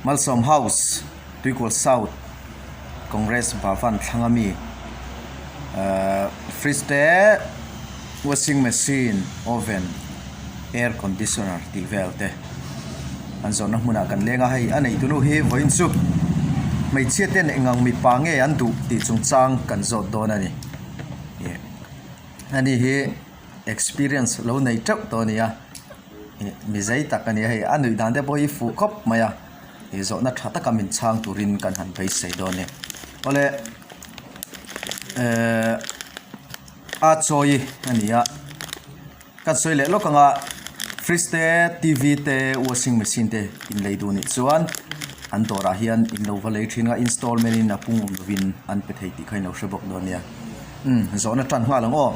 Malsawm House, Tuikual South, Congress Bhavan thlang ami fridge te washing machine, oven, air conditioner tih vel te an zawrhna hmunah kan leng a, hei a neitu nu hi vawiin chu hmeichhia ten eng ang mipa nge an duh tih chungchang kan zawt dawn a ni. Ani hi experience lo nei teuh tawh a ni a, mi zei tak a ni a hei a nuih dan te pawh hi fuh khawp mai a. Ih zawhna tha taka min chhang turin kan han beisei dawn a ni. Awle ehh a chawi a ni a kan sawi leh lawk ang a fridge te T V te washing machine te in lei duh nih chuan an dawrah hian in lo va lei thin a installment in a pung awm lovin an pe thei tih kha in lo hre bawk dawn a nia. Umm zawhna tan nghal ang aw.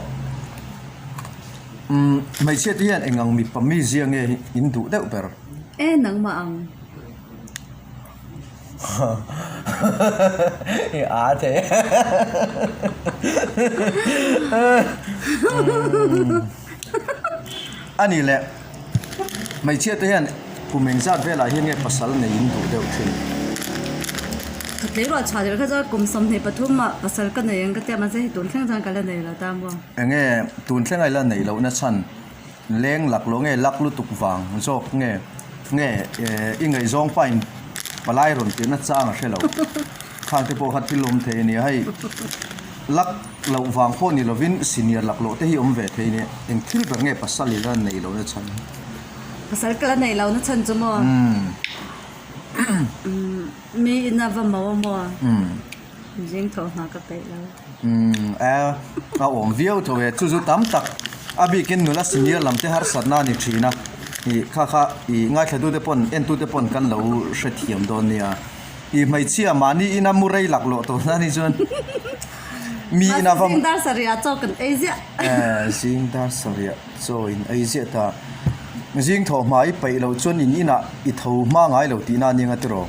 Umm hmeichhia te hian eng ang mipa mizia nge in duh deuh ber? E nangmah ang. I a thei. A nih leh hmeichhia te hian kum engzat velah hian nge pasal nei in duh deuh thin? Ka tleirawl chhuah leh kha chuan kum 23 ah pasal ka nei ang ka tia mahse hei tun thleng chuan ka la nei lo ta maw? Enge tun thleng a i la neih lohna chhan? Leng lak lo nge lak lutuk vang zawk nge nge i ngaihzawng pain palai rawn tirna chang a hre lo. Khang te pawh kha thil awm thei a nia hei lak loh vang pawh ni lovin senior lak loh te hi awm ve thei a nia eng thil ber nge pasal i la nei lo na chhan hi. Pasal ka la nei lo na chhan chu maw? Mi ina va mo a maw? Zing tho hna ka peih lo. Umm a a awm viau tho e chu chu tam tak a bikin nula senior lam te harsatna a ni thin a ih kha kha ih ngaithla te pawn entu te pawn kan lo hrethiam dawn nia ih hmeichhia mahni ina mu rei lak loh tawh na ni chuan mi ina va Zing dar sarih ah chaw kan ei ziah. Eh zing dar sarih ah chaw in ei ziah ta zing thawh hma i peih loh chuan in inah i tho hma ngai lo tihna a nia tiraw.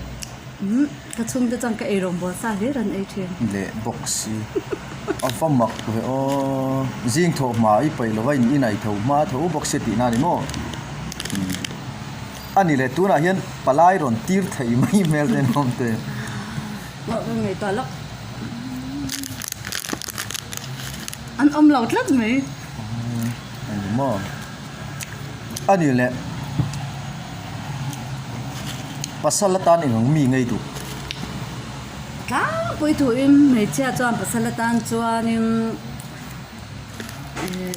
Umm ka chhungte chuan ka eirawng bawl sa hlir an ei thin. Leh bawk si. A va mak ve aw. Zing thawh hma i paih lova in inai tho hma tho bawk sia tihna a ni maw? Umm a ni leh tunah hian palai rawn tir thei mai hmel te an awm te. Pawh ka ngaihtuah lawk. An awm lo tlat mai. Umm a ni maw? A ni leh pasal atan eng ang mi ngei duh? Tlangpui thuin hmeichhia chuan pasal atan chuanin eh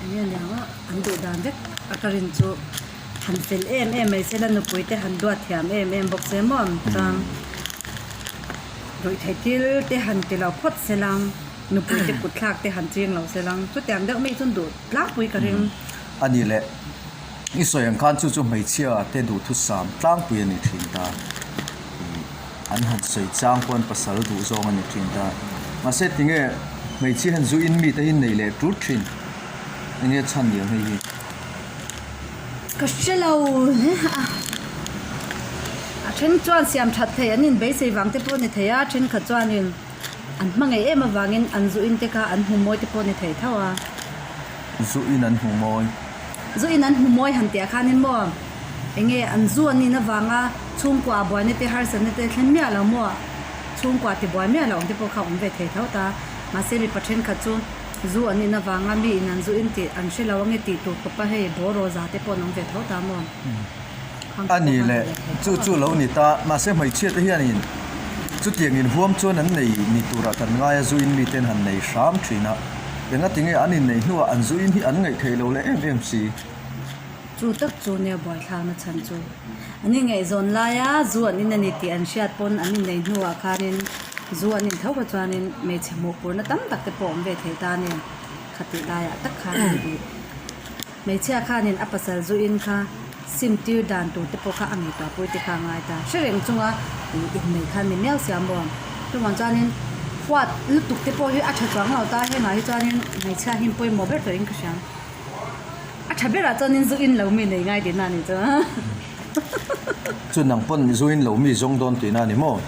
eng nge niang a an duh dan vek a ka rin chu han fel em em mai se la nupui te han duat thiam em em bawk se maw chuan ruihtheih thil te han ti lo phawt se lang. Nupui te kut thlak te han ching lo se lang. Chutiang deuh mi chuan duh tlangpui ka ring. A ni le, i sawi ang khan chu chu hmeichhia te duhthusam tlangpui a ni thin ta. An han sawi chang pawh an pasal duh zawng a ni thin ta. Mahse tinge hmeichhia hian zu in mi te hi nei leh tut thin. Enge chhan ni ang hei hi? Ka hre lo hle a. A then chuan siam that thei an inbeisei vang te pawh a ni thei a, thenkhat chuanin. An hmangaih em avangin an zu in te kha an hmu mawi te pawh ni thei tho a. Zu in an hmu mawi. Zu in an hmu mawi han tih ah khanin maw enge an zu an in avanga chhungkua ah buaina te harsatna te thlen miah lo maw chhungkua ti buai miah lo ang te pawh kha awm ve thei tho ta. Mahse mipa thenkhat chu zu an in avanga mi in an zu in tih an hre lo ange tih tur khawpa hei bawraw za te pawh an awm ve tho ta maw. A ni le, chu chu lo ni ta. Mahse hmeichhia te hianin chutiang inhuam chuan an nei ni turah kan ngai a, zu in miten han nei hram thin a. Engati nge an inneih hnuah an zu in hi an ngaih theih lo leh em em si? Chu tak chu nia buaithlakna chhan chu. An ingaihzawn laia zu an in a ni tih an hriat pawn an inneih hnuah khanin zu an in tho kha chuanin hmeichhe hmuhpurna tam tak te pawh awm ve thei ta a ni. Khatih laiah tak khan a ni. Hmeichhia khanin a pasal zu in kha sim tir dan tur te pawh kha a ngaihtuah pui te kha a ngai ta. Hre reng chunga innei khan ni miau sia maw? Chuvang chuanin huat lutuk te pawh hi a tha chuang lo ta, hengah hi chuanin hmeichhia hi pawimawh ber tawhin ka hria. A tha berah chuanin zu in lo mi nei ngai tihna a ni chu. Chu nang pawn zu in lo mi zawng dawn tihna a ni maw?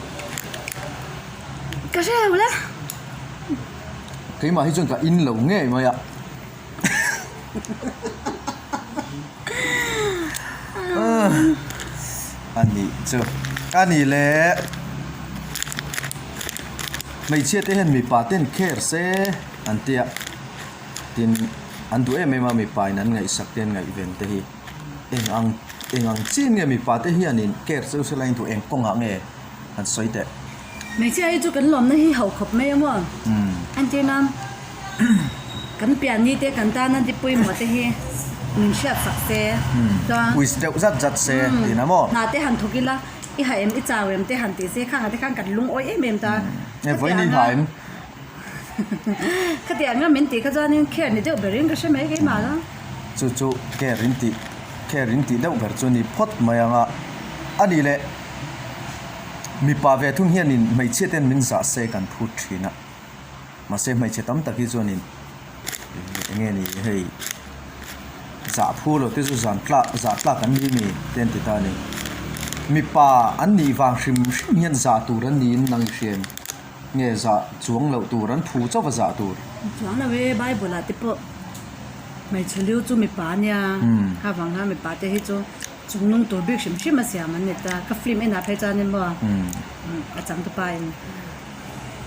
Ka hre lo le. Keimah hi chuan ka in lo ngei mai a. A nih chu. A nih le hmeichhia te hian mipa ten care se an tia tin an duh em em a mipa in an ngaihsak te an ngaihven te hi eng ang eng ang chin nge mipa te hianin care cheu se la in duh eng kawngah nge han sawi teh. Hmeichhia hi chu kan lawmna hi hauh khawp mai a maw? Entirna, kan pianni te kan tana di pawimawh te hi min hriat sak se chuan Uis deuh zat zat se tihna maw? Hna te han thawk ila i ha em i chau em te han tih se khangah te khan kan lungawi em em ta. Nge vawiin i ha em? Khatiang anga min tih kha chuanin care ni deuh berin ka hre mai keimah la. Chu chu care in tih care in tih deuh ber chu ni phawt mai anga a nih leh. Mipa ve thung hianin hmeichhia ten min zah se kan phut thin a, mahse hmeichhe tam tak hi chuanin eng nge ni hei zah phu lo te chu zan tlak zah tlak an ni mi te an ti ta a ni. Mipa an nih vang hrim hrim hian zah tur an niin nang i hria em? Nge zah chuang loh tur an phu chauh a zah tur? Chuang lo e, Bible ah te pawh hmeichhe liu chu mipa a nia, kha vang khan mipa te hi chu. Chung nung tur bik hrim hrim a siam an ni ta. Ka film enah phei chuan in maw a changtupa in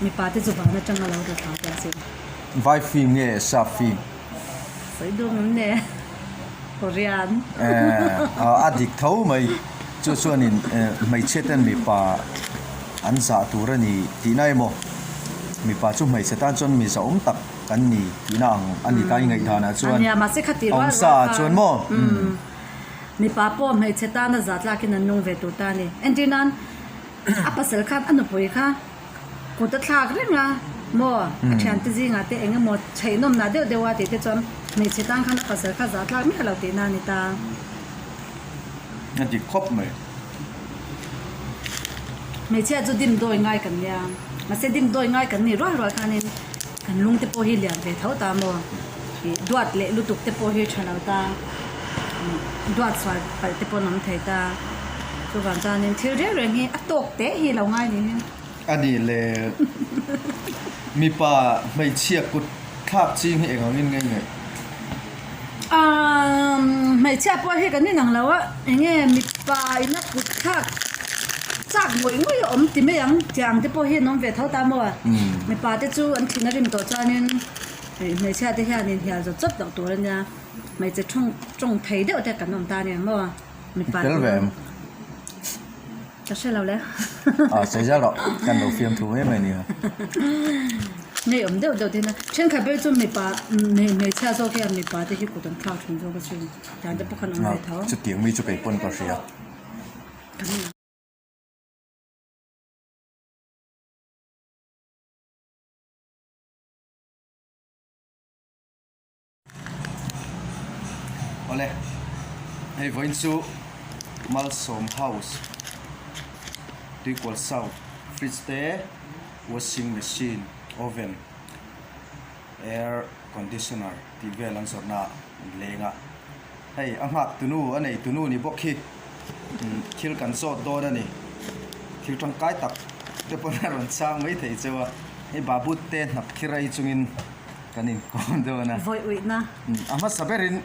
mipa te chu van atang a lo tla thla ta sin. Vai film nge sap film? Sawi dawm em ne? Korean. A dik tho mai. Chu chuanin hmeichhia ten mipa an zah tur a ni tihna emaw mipa chu hmeichhe tan chuan mi zahawm tak an ni tihna ang a ni ta i ngaihdanah chuan. Ania mahse khati rual rual Awmsa chuan maw? Mipa pawh hmeichhe tana za tlakin an nung ve tur ta a ni. Entir nan, a pasal khan a nupui kha kut a thlak reng a, maw a thiante zingah te eng emaw chheihnawmna deuh deuh a tih te chuan hmeichhe tan khan a pasal kha za tlak miah lo tihna a ni ta. A dik khawp mai. Hmeichhia chu dimdawi ngai kan nia, mahse dimdawi ngai kan nih rual rual khanin kan lung te pawh hi lian ve tho ta maw? Ih duat leh lutuk te pawh hi tha lo ta, duat sual palh te pawh an awm thei ta, chuvang chuanin thil reng reng hi a tawk teh hi lo ngai niin. A nih leh mipa hmeichhia kut thlak ching hi eng angin nge ngaih? Aaa hmeichhia pawh hi kan inang lo a, eng nge mipa ina kut thlak chak ngawih ngawih a awm ti mai ang tih ang te pawh hi an awm ve tho ta maw? Mipa te chu an thin a rim tawh chuanin. Hei hmeichhia te hian inhnial zawt zawt loh tur a nia, hmeichhe thawng tawng thei deuh te kan awm ta ania maw mipa Tel ve em? Ka hre lo le. Ah sawi zel rawh, kan lo fiam thu mai mai ania. Ngei awm deuh deuh te hian thenkhat ber chu mipa hmeichhia zawk hian mipa te hi kut an thlak thin zawk a sin, tiang te pawh khan awm ve tho. Chutiang mi chu kei pawn ka hria. Awle, hei vawiin chu Malsawm House Tuikual South fridge te washing machine oven air conditioner tih vel an zawrhna ah an leng a hei a nghak tunu a nei tunu ni bawk hi thil kan zawt dawn a ni thil tangkai tak te pawn a rawn chang mai thei cheu a hei babu te hnap khir ai chungin kan inkawm dawn a. Vawi uihna. A hmasa berin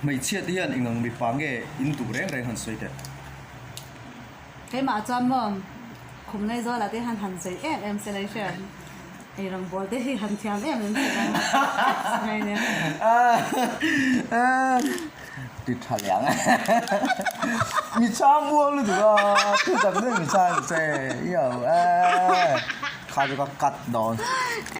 hmeichhia te hian eng ang mipa nge in duh reng reng han sawi teh. Keimah chuan maw khum Ngaizawla te han han sawi em em se lai hriat ei rawngbawl te hi han thiam em em se lai nia. Ti tha leh ang mi chang uang lutuk a thu tak daih mi chang che i au e kha chu ka cut dawn.